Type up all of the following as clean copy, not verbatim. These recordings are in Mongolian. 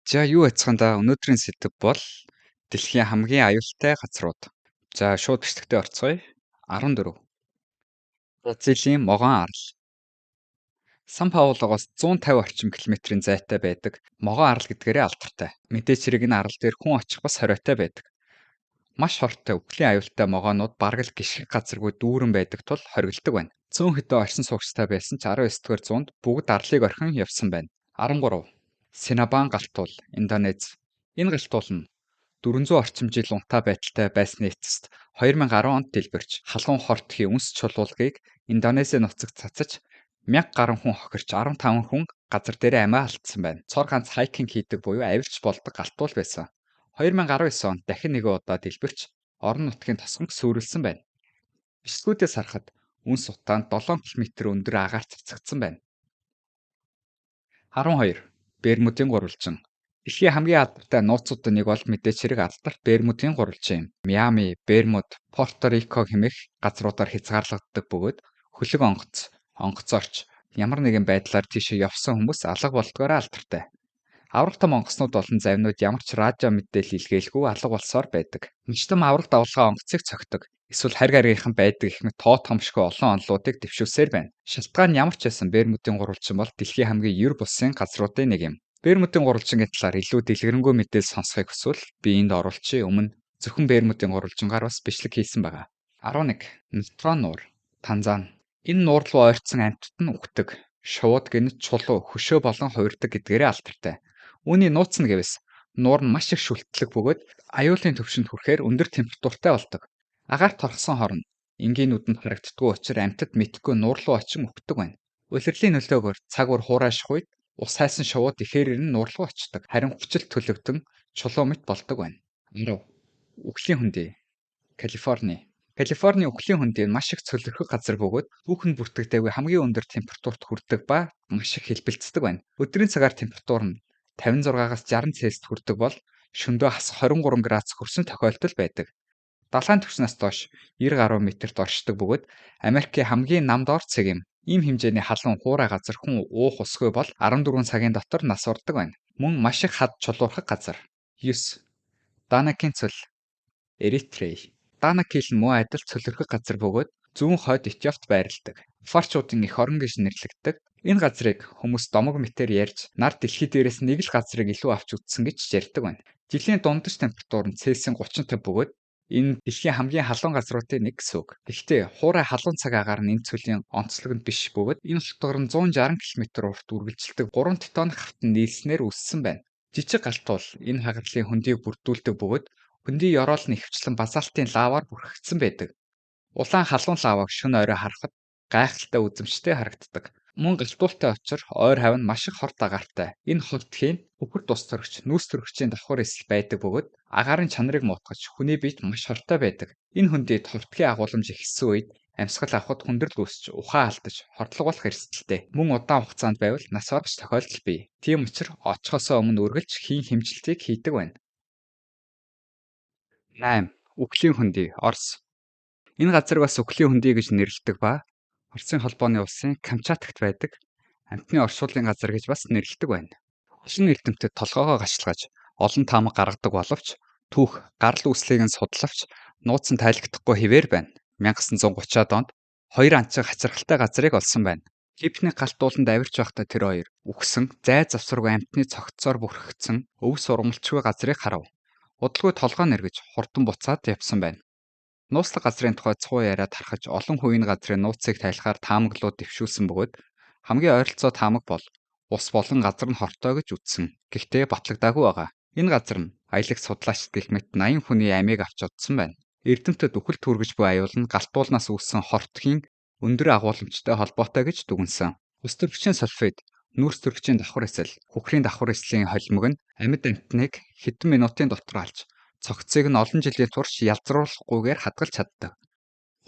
За, юу яцхан да, өнөөдрийн сэдэв бол дэлхийн хамгийн аюултай газрууд. За, шууд бичлэгтээ орцгоё. 14. Бразилийн Могон арал. Сан Паулогоос 150 орчим километрийн зайтай байдаг Могон арал гэдгээрээ алдартай. Мэдээж хэрэг энэ арал дээр хүн очих бас хориотой байдаг. Маш хортой, үхлийн аюултай могоонууд бараг л гишгэх газаргүй дүүрэн байдаг тул хоригддог байна. Цөөн хэдэн оршин суугчтай байсан ч 19-р зуунд бүгд арлыг орхин явсан байна. 13. Синабан гал туул, Индонез. Энэ гал туул нь 400 орчим жил унтаа байдалтай байсны эцэст 2010 онд дэлбэрч халуун хортхийн үнс чулуулгыг Индонезийн нутагт цацаж 1000 гаруй хүн хохирч 15 хүн газар дээрээ амиа алдсан байна. Цор ганц hiking хийдэг буюу авилж болдог гал туул байсан. 2019 онд дахин нэгэн удаа дэлбэрч орон нутгийн тосгонг сүрэлсэн байна. Бичлэгүүдээс харахад үнс утаанд 7 км өндөр агаар цацагдсан байна. 12. Бермудын гурвалжин. Дэлхийн хамгийн алдартай нууцуудын нэг бол мэдээж хэрэг алдарт Бермудын гурвалжин юм. Миами, Бермуд, Порто Рико хэмээх газруудаар хязгаарлагддаг бөгөөд хөлөг онгоц, онгоцоорч ямар нэгэн байдлаар тийшээ явсан хүмүүс алга болдгоороо алдартай. Аварга том онгоцнууд болон завинууд ямар ч радио мэдээлэл илгээлгүй алга болсоор байдаг. Маш том аварга давалгаа онгоцыг цохидог. Эсвэл харь гаригийнхан байдаг гэх мэт тоо томшгүй олон онолуудыг дэвшүүлсээр байна. Шалтгаан нь ямар ч байсан Бермудын гурвалжин бол дэлхийн хамгийн ер бусын газруудын нэг юм. Бермудын гурвалжингийн талаар илүү дэлгэрэнгүй мэдээлэл сонсохыг хүсвэл би энд оруулчихъя. Өмнө зөвхөн Бермудын гурвалжингаар бас бичлэг хийсэн байгаа. 11. Натрон нуур, Танзани. Энэ нуур руу ойртсон амьтад нь үхдэг. Шувууд гэнэт чулуу, хөшөө болон хувирдаг гэдгээрээ алдартай. Үүний нууц нь гэвээс нуур нь маш их шүлтлэг бөгөөд аюулын түвшинд хүрэхээр өндөр температуртай болдог. Агаарт торхосон хорно энгийн нүдэнд харагддаггүй учир амьтад мэдэхгүй нуур руу очин үхдэг байна. Улирлын нөлөөгөөр цаг үр хуурайших үед ус хайсан шувууд ихээр ирэн нуур руу очдог. Харин хүчил төлөгдөн чулуу мэт болдог байна. 10. Үхлийн хөндий. Калифорни. Калифорни үхлийн хөндий нь маш их цөлөрхөх газар бөгөөд түүхэнд бүртгэгдээгүй хамгийн өндөр температурт хүрдэг ба маш их хэлбэлцдэг байна. Өдрийн цагаар температур нь 56-аас 60 Цельсид хүрдэг бол шөнөдөө хасах 23 градус хүрсэн тохиолдол байдаг. Далайн түвшнээс доош 90 гаруй метрт оршдог бөгөөд Америкийн хамгийн нам доор цэг юм. Ийм хэмжээний халуун хуурай газар хүн уух усгүй бол 14 цагийн дотор нас бардаг байна. Мөн маш их хад чулуурхаг газар. 9. Данакийн цөл. Эритрей. Данакил нь мөн адил цөлөрхөх газар бөгөөд зүүн хойд Этиопт байрладаг. Афарчуудын эх орон гэж нэрлэгддэг. Энэ газрыг хүмүүс домог мэтээр ярьж нар дэлхий дээрээс нэг л газрыг илүү авч үзсэн гэж ярьдаг байна. Жилийн дундаж температур нь Цельсийн 35 бөгөөд энэ дэлхийн хамгийн халуун газруудын нэг гэсэн үг. Гэхдээ хуурай халуун цаг агаар нь энэ цөлийн онцлог нь биш бөгөөд энэ хотгор нь 160 км урт үргэлжилдэг 3 тектоник хавтан нийлснээр үүссэн байна. Жижиг гал туул энэ хагарлын хөндийг бүрдүүлдэг бөгөөд хөндийн ёроол нь ихэвчлэн базалтын лаваар бүрхэгдсэн байдаг. Улаан халуун лаваг шөнө орой харахад гайхалтай үзэмжтэй харагддаг. Мөн гал туултай учир ойр хавь нь маш их хорт агаартай. Энэ хортхийн үхэр тус төрөгч, нүүрс төрөгчийн давхар эсэл байдаг бөгөөд агаарын чанарыг муутгаж хүний биед маш хортой байдаг. Энэ хөндийд хортгийн агуулмж ихссэн үед амьсгал авахд хүндрэл үүсч ухаан алдаж хордлого болох эрсдэлтэй. Мөн удаан хугацаанд байвал нас барах тохиолдол бий. Тийм учир очихосоо өмнө үргэлж хийн хэмжилтийг хийдэг байна. 8. Үхлийн хөндий, Орос. Энэ газрыг бас үхлийн хөндий гэж нэрлэдэг ба Оросын холбооны улсын Камчаткт байдаг амьтны оршуулгын газар гэж бас нэрлэдэг байна. Олон эрдэмтэд толгойгоо гашилгаж олон таамаг гаргадаг боловч түүх гарал үүслийг нь судлавч нууц нь тайлагдахгүй хэвээр байна. 1930-аад онд хоёр анчин хачирхалтай газрыг олсон байна. Кипний галт дууланд авирч байхдаа тэр хоёр үхсэн зай завсаргүй амьтны цогцоор бүрхэгдсэн өв сургамлчгүй газрыг харав. Удалгүй толгой нэргэж хурдан буцаад явсан байна. Нууцлаг газрын тухай цуу яриа тархаж олон хувийн газрын нууцыг тайлахаар таамаглалууд дэвшүүлсэн бөгөөд хамгийн ойролцоо таамаг бол ус болон газар нь хортой гэж үзсэн. Гэхдээ батлагдаагүй байгаа. Энэ газар нь аялагч судлаачид гэх мэт 80 хүний амийг авч одсон байна. Эрдэмтэд үхэлд хүргэж буй аюул нь гал туулнаас үүссэн хортгийн өндөр агуулмжтай холбоотой гэж дүгнэсэн. Ус төрөгчийн сульфид, нүүрс төрөгчийн давхар эсэл, хөхрийн давхар эслийн холимог нь амьд амьтныг хэдэн минутын дотор алж цогцыг нь олон жилийн турш ялзруулахгүйгээр хадгалж чаддаг.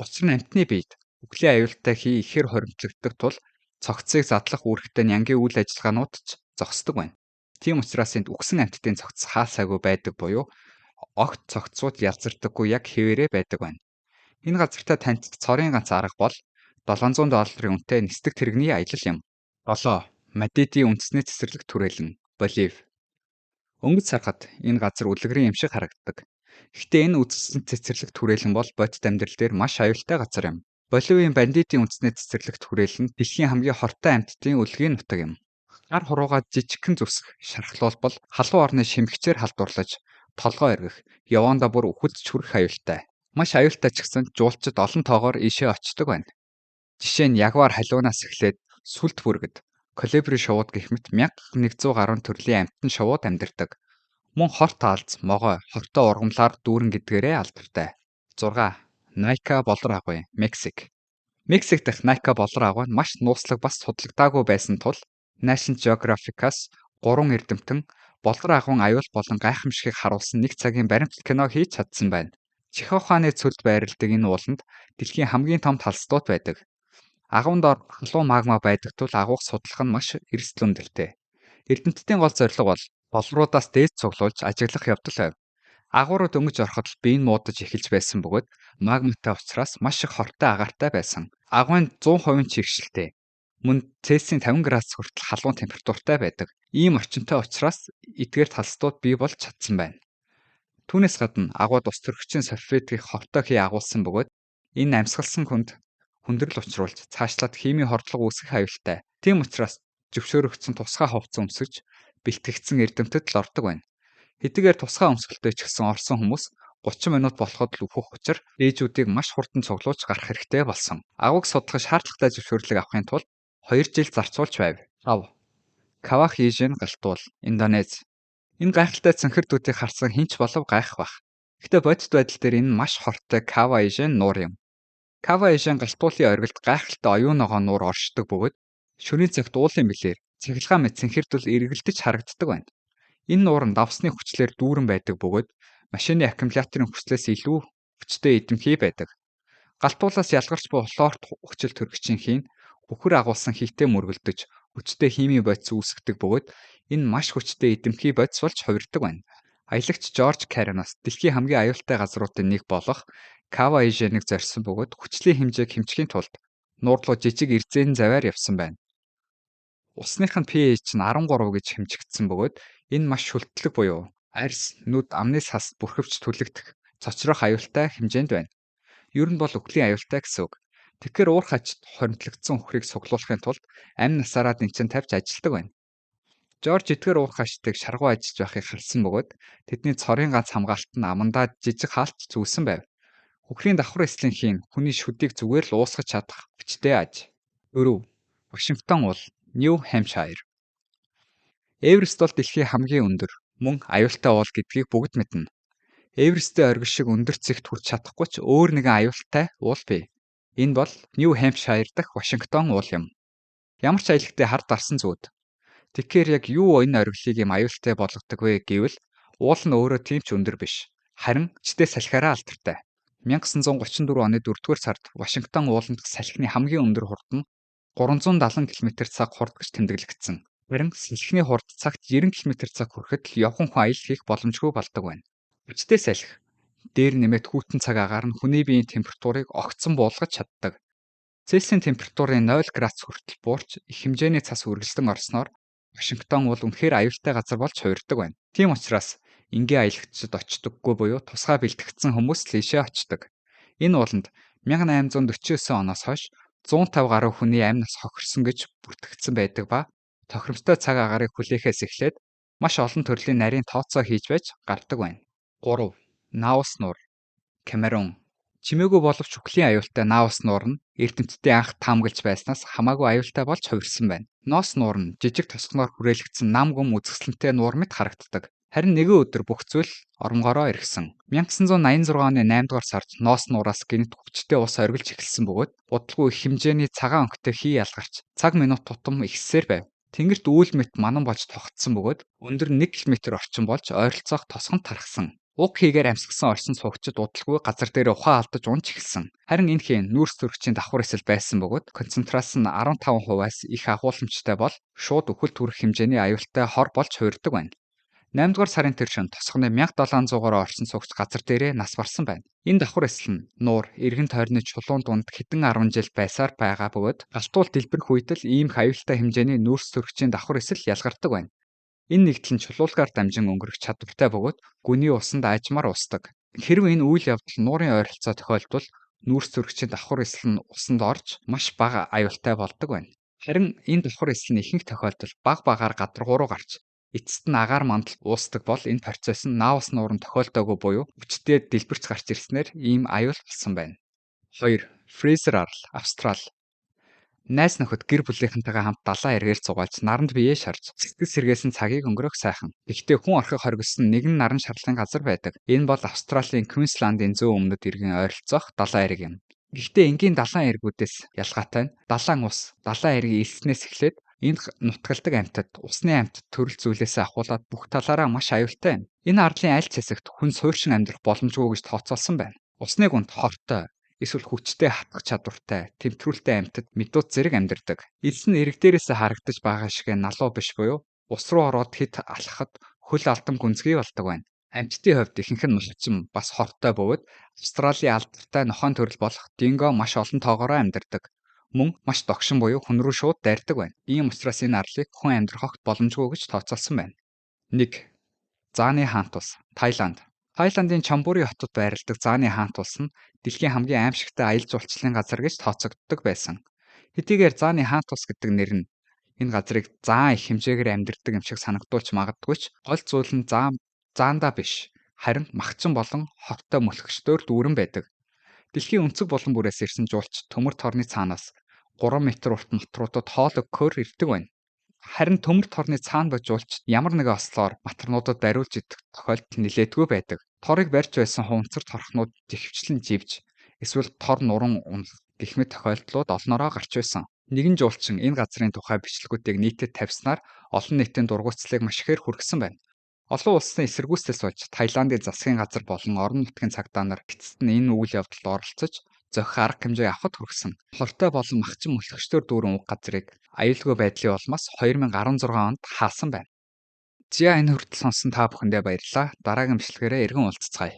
Учир нь амьтны биед үхлийн аюултай хий ихээр хоримтлагддаг тул цогцыг задлах үүрэгтэй нянгийн үйл ажиллагаанууд ч зогсдог байна. Тийм учраас энд үхсэн амьтдын цогц хаасаагүй байдаг буюу огт цогцууд ялзардаггүй яг хэвээрээ байдаг байна. Энэ газартай танилцах цорын ганц арга бол 700 долларын үнэтэй нисдэг тэрэгний аялал юм. 7. Мадиди үндэсний цэцэрлэг түрээлэн, Болив. Өнгөц сархад энэ газар үлгэрийн юм шиг харагддаг. Гэхдээ энэ үзэсгэлэн цэцэрлэгт хүрээлэн бол бодит амьдрал дээр маш аюултай газар юм. Боливийн бандитын үндэсний цэцэрлэгт хүрээлэн дэлхийн хамгийн хортой амьтдын өлгийн нутаг юм. Гар хуруугаа жижигхэн зүсэх, шархлуулбал халуун орны шимэгчээр халдварлаж, толгой эргэх, явондоо бүр үхэлд хүрэх аюултай. Маш аюултай ч гэсэн жуулчид олон тоогоор ийшээ очдог байна. Жишээ нь ягуар халиунаас эхлээд сүлд бүргэд, колибри шувууд гэх мэт 1100 гаруй төрлийн амьтан шувууд амьдардаг. Мөн хорт аалз, могой, хортой ургамлаар дүүрэн гэдгээрээ алдартай. 6. Найка болор агуй, Мексик. Мексик дахь Найка болор агуй нь маш нууцлаг бас судлагдаагүй байсан тул National Geographic-аас 3 эрдэмтэн болор агуйн аюул болон гайхамшигыг харуулсан нэг цагийн баримтат кино хийж чадсан байна. Чихуахуаны цөлд байрладаг энэ ууланд дэлхийн хамгийн том талстууд байдаг. Агуйн дор халуун магма байдаг тул агуйг судлах нь маш эрсдэл өндөртэй. Эрдэмтдийн гол зорилго бол болруудаас дээд цуглуулж ажиглах явдал байв. Агуй руу дөнгөж ороход л бие нь муудаж эхэлж байсан бөгөөд магматай учраас маш их хортой агаартай байсан. Агуйн 100% чигшилтэй. Мөн Цельсийн 50 градус хүртэл халуун температуртай байдаг. Ийм орчинтой учраас эдгээр талстууд бий болж чадсан байна. Түүнээс гадна агуйд ус төрөгчийн сульфид гэх хортой хий агуулсан бөгөөд энэ амьсгалсан хүнд хүндрэл учруулж цаашлаад химийн хордлого үүсгэх аюултай. Тийм учраас зөвшөөрөгдсөн тусгай хувцас өмсөж бэлтгэгдсэн эрдэмтэд л ордог байна. Хэдийгээр тусгай өмсгөлтэй ч гэсэн орсон хүмүүс 30 минут болоход л үхэх учир ээжүүдийг маш хурдан цуглуулж гарах хэрэгтэй болсон. Агуйг судлах шаардлагатай зөвшөөрлийг авахын тулд 2 жил зарцуулж байв. 5. Кавах Ижен галтуул, Индонез. Энэ гайхалтай цэнхэр дүтийг харсан хэн ч болов гайхах байх. Гэхдээ бодит байдал дээр энэ маш хортой Кава Ижен нуур юм. Кава Ижен галтуулын оргилд гайхалтай оюун ногоон нуур оршдог бөгөөд шөнийн цагт уулын бэлээр цахилгаан мэт цэнхэр дүл эргэлдэж харагддаг байна. Энэ нуур нь давсны хүчлээр дүүрэн байдаг бөгөөд машины аккумуляторын хүчлээс илүү хүчтэй эдэмхий байдаг. Галтуулаас ялгарч буй хлорт хүчил төрөгчийн хийн үхэр агуулсан хийтэй мөргөлдөж хүчтэй химийн бодис үүсгэдэг бөгөөд энэ маш хүчтэй эдэмхий бодис болж хувирдаг байна. Аялагч Жорж Кареноос дэлхийн хамгийн аюултай газруудын нэг болох Кава Иженийг зорьсон бөгөөд хүчлийн хэмжээг хэмжихийн тулд нуур руу жижиг эрзэн завиар явсан байна. Усных нь pH нь 13 гэж хэмжигдсэн бөгөөд энэ маш шүлтлэг буюу арьс, нүд, амны сас бүрхэвч түлэгдэх, цочрох аюултай хэмжээнд байна. Ер нь бол үхлийн аюултай гэсэн үг. Тэгэхээр уур хачид хоримтлагдсан үхрийг суглуулахын тулд амь насаараа дэнчин тавьж ажилладаг байна. Жорж эдгээр уур хачдыг шаргуу ажиллаж байхыг харсан бөгөөд тэдний цорын ганц хамгаалалт нь амандаа жижиг хаалт зүүсэн байв. Үхрийн давхар эслийн хийн хүний шүдийг зүгээр л уусгаж чадах хүчтэй аж. 4. Вашингтон уул, Нью Хэмпшайр. Эверест бол дэлхийн хамгийн өндөр, мөн аюултай уул гэдгийг бүгд мэднэ. Эверестийн оргил шиг өндөр цэгт хүрч чадахгүй ч өөр нэгэн аюултай уул бий. Энэ бол Нью Хэмпшайр дахь Вашингтон уул юм. Ямар ч аялагтай хар дарсан зүуд. Тэгэхээр яг юу энэ оргилыг юм аюултай болгодог вэ гэвэл уул нь өөрөө тийм ч өндөр биш. Харин хүчтэй салхиараа алдартай. 1934 оны 4-р сард Вашингтон ууланд салхины хамгийн өндөр хурд нь 370 км/цаг хурд гэж тэмдэглэгдсэн. Харин салхины хурд цагт 90 км/цаг хүрэхэд л явхан хүн аялал хийх боломжгүй болдог байна. Хүчтэй салхи дээр нэмээд хүйтэн цаг агаар нь хүний биеийн температурыг огцом буулгаж чаддаг. Цельсийн температурын 0 градус хүртэл буурч их хэмжээний цас үргэлжлэн орсноор Вашингтон уул үнэхээр аюултай газар болж хувирдаг байна. Тийм учраас энгийн аялагчид очдоггүй буюу тусгай бэлтгэгдсэн хүмүүс л ийшээ очдог. Энэ ууланд 1849 оноос хойш 150 гаруй хүний амь нас хохирсон гэж бүртгэгдсэн байдаг ба тохиромжтой цаг агаарыг хүлээхээс эхлээд маш олон төрлийн нарийн тооцоо хийж байж гардаг байна. 3. Наус нуур, Камерун. Чимээгүй боловч үхлийн аюултай Наус нуур нь эрдэмтдийн анх таамаглаж байснаас хамаагүй аюултай болж хувирсан байна. Ноос нуур нь жижиг тосгоноор хүрээлэгдсэн нам гүм үзэсгэлэнтэй нуур мэт харагддаг. Харин нэгэн өдөр бүх зүйл оронгороо эргэсэн. 1986 оны 8 дугаар сард Ноос нуураас гэнэт хүчтэй ус оргилж эхэлсэн бөгөөд удалгүй их хэмжээний цагаан өнгөтэй хий ялгарч цаг минут тутам ихссээр байв. Тэнгэрт үүл мэт манан болж тогтсон бөгөөд өндөр 1 км орчим болж ойролцоох тосгонд тархсан. Уг хийгээр амьсгасан орсон суугчид удалгүй газар дээр ухаан алдаж унж эхэлсэн. Харин энэ хийн нүүрс төрөгчийн давхар эсэл байсан бөгөөд концентрац нь 15%-аас их агуулмжтай бол шууд үхэлд хүрэх хэмжээний аюултай хор болж хувирдаг байна. 8 дугаар сарын тэр шөнө тосгоны 1700 гаруй орсон суугч газар дээрээ нас барсан байна. Энэ давхар эсэл нь нуур, эргэн тойрны чулуун дунд хэдэн 10 жил байсаар байгаа бөгөөд галтуул дэлбэрэх үед л ийм их аюултай хэмжээний нүүрс төрөгчийн давхар эсэл ялгардаг байна. Энэ нэгдэл нь чулуулгаар дамжин өнгөрөх чадвартай бөгөөд гүний усанд аажмаар устдаг. Хэрв энэ үйл явдал нуурын ойролцоо тохиолдвол нүүрс зүрхчийн давхар эсэл нь усанд орж маш бага аюултай болдог байна. Харин энэ давхар эсэл нь ихэнх тохиолдолд бага багаар гадаргуу руу гарч эцэст нь агаар мандал уусдаг бол энэ процесс нь наавас нууранд тохиолдоогүй буюу хүчтэй дэлбэрч гарч ирснээр ийм аюул болсон байна. 2. Фрейзер арал, Австрали. Найз нөхөд гэр бүлийнхэнтэйгээ хамт далайн эргээр зугаалж наранд биеэ шарж сэтгэл сэргээсэн цагийг өнгөрөөх сайхан. Гэхдээ хүн орхих хоригдсон нэгэн наран шарлын газар байдаг. Энэ бол Австралийн Квинсландын зүүн өмнөд эргийн ойролцоох далайн эрэг юм. Гэхдээ энгийн далайн эргүүдээс ялгаатай нь далайн ус, далайн эргийн элснээс эхлээд энд нутагладаг амьтад, усны амьтад төрөл зүйлээсээ ахуулаад бүх талаараа маш аюултай юм. Энэ арлын аль ч хэсэгт хүн суурьшин амьдрах боломжгүй гэж тооцоолсон байна. Усны гүнд хортой, эсвэл хүчтэй хатгах чадвартай, тэмтрүүлтэй амьтад медуз зэрэг амьдардаг. Элс нь эрэг дээрээсээ харагдаж байгаа шиг налуу биш буюу ус руу ороод хэд алхахад хөл алдан гүнзгий болдог байна. Амьтдын хувьд ихэнх нь мулчин бас хортой бөгөөд Австралийн алдартай нохойн төрөл болох динго маш олон тоогоороо амьдардаг. Мөн маш догшин буюу хүн рүү шууд дайрдаг байна. Ийм учраас энэ арлыг хүн амьдрах огт боломжгүй гэж тооцоолсон байна. 1. Зааны хаант улс, Таиланд. Таиландын Чамбури хотод байрладаг Зааны хаант улс нь дэлхийн хамгийн аимшигтай аялал жуулчлалын газар гэж тооцогддог байсан. Хэдийгээр Зааны хаант улс гэдэг нэр нь энэ газрыг заан их хэмжээгээр амьдардаг юм шиг санагдуулж магадгүй ч гол зүйл нь заандаа биш, харин махчин болон хортой мөлхөгчдөөр дүүрэн байдаг. Дэлхийн өнцөг булан бүрээс ирсэн жуулч төмөр торны цаанаас 3 м урт матруудад хоол өгөхөөр ирдэг байна. Харин төмөр торны цаана буй жуулчид ямар нэгэн ослоор матарнуудад бариулж идэх тохиолдол нэлээдгүй байдаг. Торыг барьж байсан хуванцар торхнууд ихэвчлэн живж эсвэл тор нуран унах гэх мэт тохиолдлууд олноороо гарч байсан. Нэгэн жуулчин энэ газрын тухай бичлэгүүдийг нийтэд тавьснаар олон нийтийн дургуутслыг маш ихээр хүргэсэн байна. Олон улсын эсэргүүцлээс болж Таиландын засгийн газар болон орон нутгийн цагдаа нар эцэст нь энэ үйл явдалд оролцож зохих арга хэмжээ авахад хүргэсэн. Хортой болон махчин мөлхөгчдөр дүүрэн уг газрыг аюулгүй байдлын улмаас 2016 онд хаасан байна. За энэ хүртэл сонссон та бүхэндээ баярлалаа. Дараагийн бичлэгээрээ эргэн уулзацгаая.